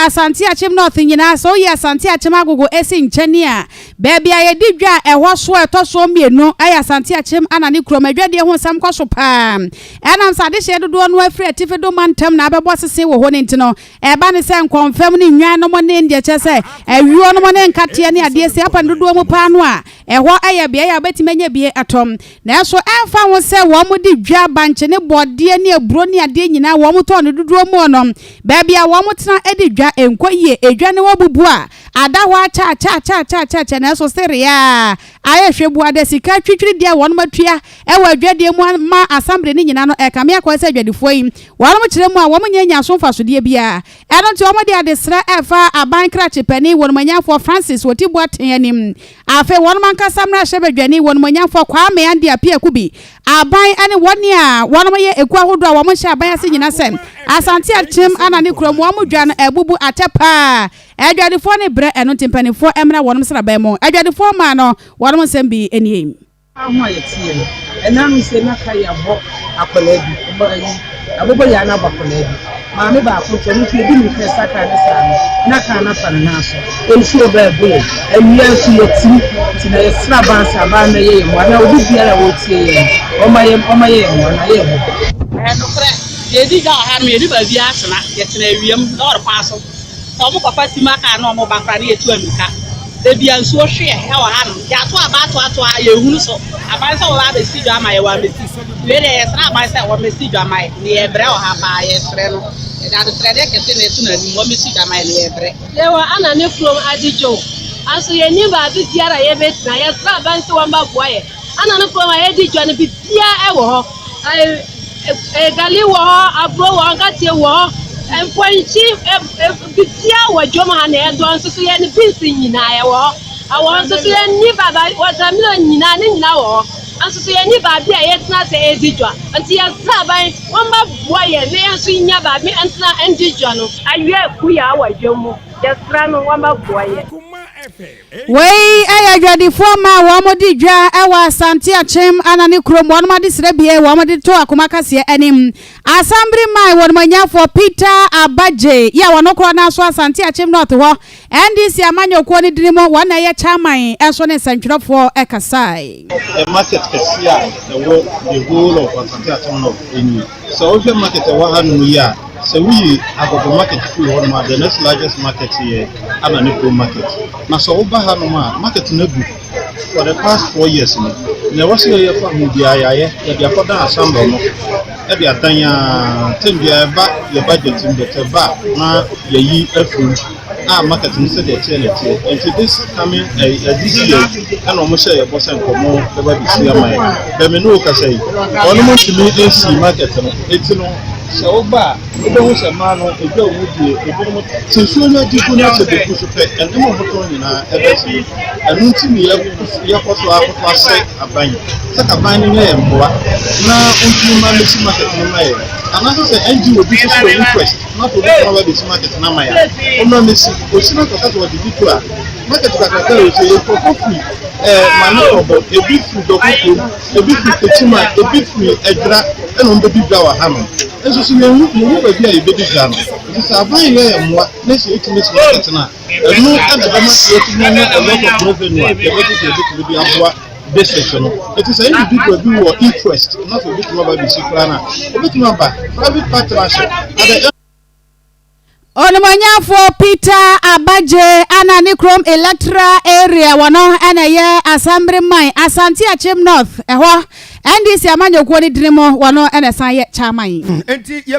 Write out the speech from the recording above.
Asante Akyem North nyinaa, sɛ woyi Asante Akyem Agogo si nkyɛne a, baabi a yɛdi dwa a ɛhɔ so a ɛtɔ soɔ mmienu yɛ Asante Akyem Anane kurom. Adwadie ho nsɛm kɔ so paa. Ɛnam sɛ adehyeɛ dodoɔ no afiri atifi do mantam na abɛbɔ sese wɔ hɔ no nti no, ɛba ne sɛ nkɔmfam ne nnwan nom ne deɛ kyerɛ sɛ ayuo nom ne nkateɛ ne adeɛ si apa no dodoɔ mu paa no a, ɛhɔ yɛ beaeɛ a wobɛtumi anya bi atɔ. Nanso ɛmfa ho sɛ wɔde dwa, bankye ne bɔɔdeɛ ne aburo ne adeɛ nyinaa wɔtɔn no dodoɔ mu no, baabi a wɔtena di dwa nkɔ yie. Edwa no abubu a ada hɔ akyɛ-akyɛ-akyɛ-akyɛ-akyɛ nanso sereɛ a ayɛ hwɛbua dɛ sika twitwiri deɛ a wɔnom atua wɔ adwadie mu ama asambere no nyinaa no ɛkame akɔyɛ sɛ adwadifoɔ yi wɔnom kyerɛ mu a wɔn nyɛ nya so mfasodeɛ biara. Ɛno nti wɔde adesrɛ ɛfa aban krakye panin wɔnomanyamfoɔ Francis Oti Boateng anim. Afei wɔnom ankasa mmarahyɛbadwani wɔnomanyamfoɔ Kwame Andy Appiah Kubi, aban ne wɔn a wɔnom yɛ ekuo ahodoɔ a wɔn nhyɛ aban ase nyina sɛ Asante Akyem ana ne kurom wɔn dwa no abubu atɛ paa. Adwadifoɔ no brɛ, ɛno nti mpanimfoɔ mmra wɔnom sraban mu. Adwadifoɔ maa no wɔnom nsɛm bi nie. Ho a yɛteɛ no ɛna no sɛ na ka yɛabɔ akwadaa bi ɔbɔ ayi abobɔ yɛ ana abɔ akwadaa bi maame baako nso, ɔno nso ebi ne fɛ saka ne saa no na kaa na fa ne nan so. Nsuo bɛɛ bo yɛ, awia nso yɛtim, nti na yɛsrɛ aban sɛ aban no yɛ yɛn mmoa na obi biara a wɔretie yɛn no ɔma yɛ ɔma yɛ yɛn mmoa na yɛ yɛn mmoa. Ɛnokorɛ, yɛdi dwa wɔ ha no, yɛni baabi atena. Yɛtena awiam lɔɔre kwan so sɛ ɔmo kɔfa sima kaa na ɔmo ba koraa ne yɛtu amirika. Ebi a nsuo hweɛ ɛwɔ ha no, yɛato aba atoatoa yɛhunu so aban sɛ wɔba abɛsi dwa ama yɛ, wɔ amɛsi wei deɛ, yɛsrɛ aban sɛ wɔmɛsi dwa ama yɛ ne yɛbrɛ wɔ ha paa. Yɛsrɛ no, yɛde adesrɛdeɛ kɛse na ɛto n'anim, wɔmɛsi dwa ama yɛ ne yɛbrɛ. Yɛwɔ Anane kurom adidwo aso, yɛnim baabi biara a yɛbɛtena. Yɛsrɛ aban sɛ wɔmbɛboa yɛ. Anane kurom a yɛdi dwa no, biribiara ɛwɔ hɔ. Gali wɔ hɔ, aburo wɔ hɔ, nkatie wɔ hɔ, mpɔnkyi, biribiara wɔ dwom ha na yɛtɔ nso so. Yɛne beans nyinaa yɛwɔ hɔ awɔ nso so, yɛnni baba, watermelon nyinaa ne nyinaa wɔ hɔ nso so. Yɛnni baabi a yɛtena sɛ ɛdi dwa, nti yɛsrɛ aban wɔmbɛboa yɛn na yɛn nso nya baabi ntena ndi dwa no. Awia kuya wɔ dwom mu, yɛsrɛ no wɔmbɛboa yɛn. Wei ɛyɛ adwadifoɔ ma wɔn di dwa ɛwɔ Asante Akyem Anane kurom. Wɔn adesrɛ bie wɔn de to akoma kaseɛ anim. Asambere man wɔn Peter Abagye yi a wɔn korɔ n'aso Asante Akyem North hɔ NDC amanyɔkuo ne dini mu, wɔn na ɛyɛ chairman, ɛnso ne nsɛntwerɛfoɔ ɛkasae. Ɛ market kɛse a ɛwɔ the whole of Asante Akyem North ɛnie. Sɛ wohwɛ market ɛwɔ hanom yi a, sɛ woyi Agogo market firi hɔnom a, the next largest market yɛ Anane kurom market. Na sɛ woba hanom a, market no abu for the past 4 years no. Nea ɛwɔ sɛ yɛyɛ fa ho biara yɛayɛ, yɛde akɔdan assembly no, ɛde adan a term biara ɛba yɛ budget mu bɛtɛ ba a na yɛyi afiri mu a market no sɛdeɛ ɛteɛ na ɛteɛ. Nti this coming this year ɛna wɔn hyɛ yɛbɔ sɛ nkɔmɔ bɛba bɛsi ama yɛ bɛmi ne wo kasa yi, wɔn mo ntumi nsi market no. Eti no sɛ woba a, wobɛhu sɛ mmaa no edwa a wɔn die, ebinom te nsuo no adi gu na sɛ bɛgu so pɛ, ɛnneɛma a wɔtɔn nyinaa ɛbɛsi. Ɛno nti ne yɛkɔ so akoto asɛ aban sɛ aban no nyɛ yɛn mmoa na ntumi ma mesi market no ma yɛ, anaasɛ sɛ NGO bi nso so wɔ interest na sɛ obi tuma ba bɛsi market no ama yɛ a, ɔmmra mesi. Osi na sɛ ɔka sɛ ɔde bi to a, market kakraka yɛ sɛ yɛ nkurɔfoɔ firi Maame Kɔbɔ, ebi firi Dɔko kurom, ebi firi Tekyima, ebi firi Adwira, ɛna wɔn bɛdi dwa wɔ ha no nso so. Yɛn hu baabi a yɛbɛdi dwa no. Nti sɛ aban yɛ yɛn mmoa na sɛ yɛtumi si market no a, ɛno ɛna ɛbɛma yɛtumi anya a lot of revenue a yɛbɛgye sɛ yɛbɛtumi de aboa district no. Eti sɛ individual bi wɔ interest na sɛ obɛtumi aba bɛsi koraa no a, obɛtumi aba private partnership at the Onimonyamfoɔ Peter Abagye, Anane kurom electoral area, wɔno ɛna ɛyɛ Asambere man Asante Akyem North ɛhɔ NDC amanyɔkuo no dini mu, wɔno ɛna ɛsan yɛ chairman. Nti yɛ.